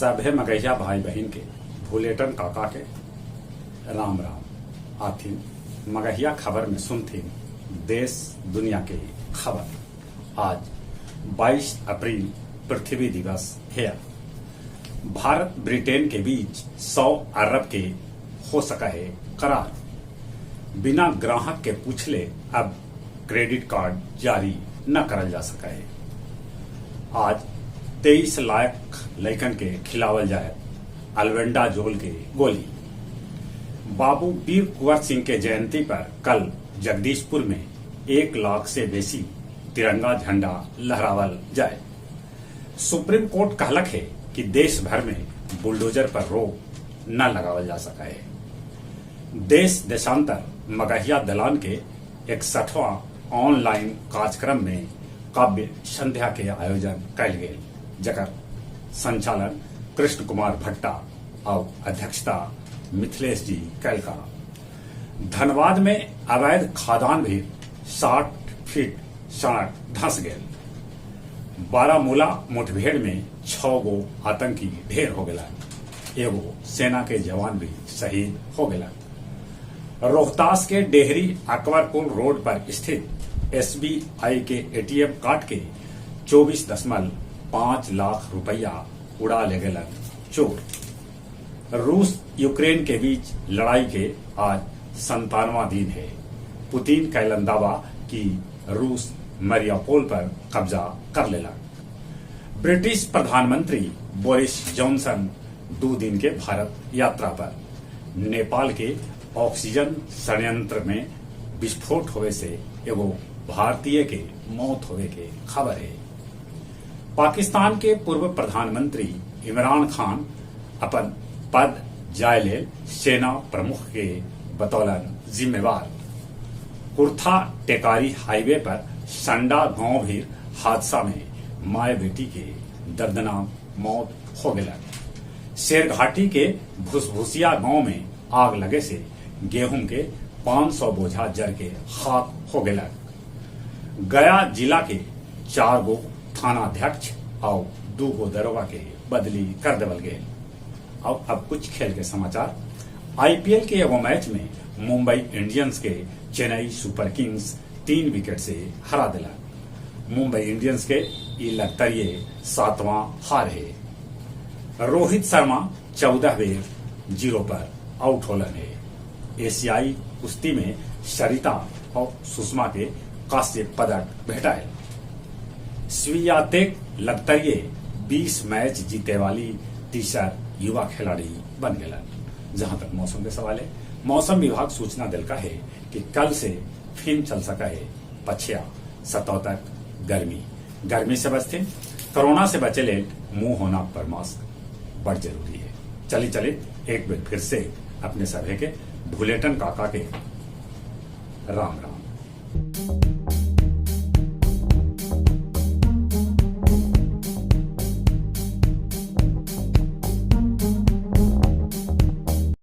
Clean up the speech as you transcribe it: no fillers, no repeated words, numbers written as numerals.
सभे मगहिया भाई बहिन के भुलेटन काका के राम राम। आथिन मगहिया खबर में सुनथिन देश दुनिया के खबर। आज 22 अप्रैल पृथ्वी दिवस है। भारत ब्रिटेन के बीच 100 अरब के हो सका है करार। बिना ग्राहक के पूछले अब क्रेडिट कार्ड जारी न करल जा सका है। आज 23 लाख लइकन के खिलावल जाए अल्बेंडाजोल के गोली। बाबू वीर कुंवर सिंह के जयंती पर कल जगदीशपुर में 1 लाख से बेसी तिरंगा झंडा लहरावल जाए। सुप्रीम कोर्ट कहलक है कि देश भर में बुलडोजर पर रोक न लगावल जा सका है। देश देशांतर मगहिया दलान के 61वां ऑनलाइन कार्यक्रम में काव्य संध्या के आयोजन कयल गेल, जकर संचालन कृष्ण कुमार भट्टा और अध्यक्षता मिथिलेश जी कैलका। धनबाद में अवैध खदान भी 60 फीट सड़क धंस गेल। बारामूला मुठभेड़ में 6 गो आतंकी ढेर हो गया, एगो सेना के जवान भी शहीद हो गया। रोहतास के डेहरी अकबरपुर रोड पर स्थित एसबीआई के एटीएम काट के 24.5 लाख रुपया उड़ा ले गए चोर। रूस यूक्रेन के बीच लड़ाई के आज 57वां दिन है। पुतिन कैलन दावा कि रूस मरियापोल पर कब्जा कर लेला। ब्रिटिश प्रधानमंत्री बोरिस जॉनसन 2 दिन के भारत यात्रा पर। नेपाल के ऑक्सीजन संयंत्र में विस्फोट होवे से एगो भारतीय के मौत होवे के खबर है। पाकिस्तान के पूर्व प्रधानमंत्री इमरान खान अपन पद जाय लेल सेना प्रमुख के बतौलन जिम्मेवार। कुर्था टेकारी हाईवे पर संडा गांव भी हादसा में माए बेटी के दर्दनाक मौत हो गया। शेरघाटी के भुसभुसिया गांव में आग लगे से गेहूं के 500 बोझा जर के खाक हो गया। गया जिला के 4 गो थानाध्यक्ष और 2 गो दरोगा के बदली कर देवल गए। और अब कुछ खेल के समाचार। आईपीएल के एगो मैच में मुंबई इंडियंस के चेन्नई सुपर किंग्स 3 विकेट से हरा दिला। मुंबई इंडियंस के ई लगतरिये 7वां हार है। रोहित शर्मा 14 बेर 0 पर आउट होलन है। एशियाई कुश्ती में सरिता और सुषमा के कांस्य पदक भेटाए। स्वियातेक लगतरिये 20 मैच जीते वाली तीसर युवा खिलाड़ी बन गया। जहां तक मौसम के सवाल है, मौसम विभाग सूचना दिलका है कि कल से फिर चल सका है पछिया सतह तक गर्मी। गर्मी से बचते, कोरोना से बचे ले मुंह होना पर मास्क बड़ जरूरी है। चली चली एक बार फिर से अपने सभे के भुलेटन काका के राम राम।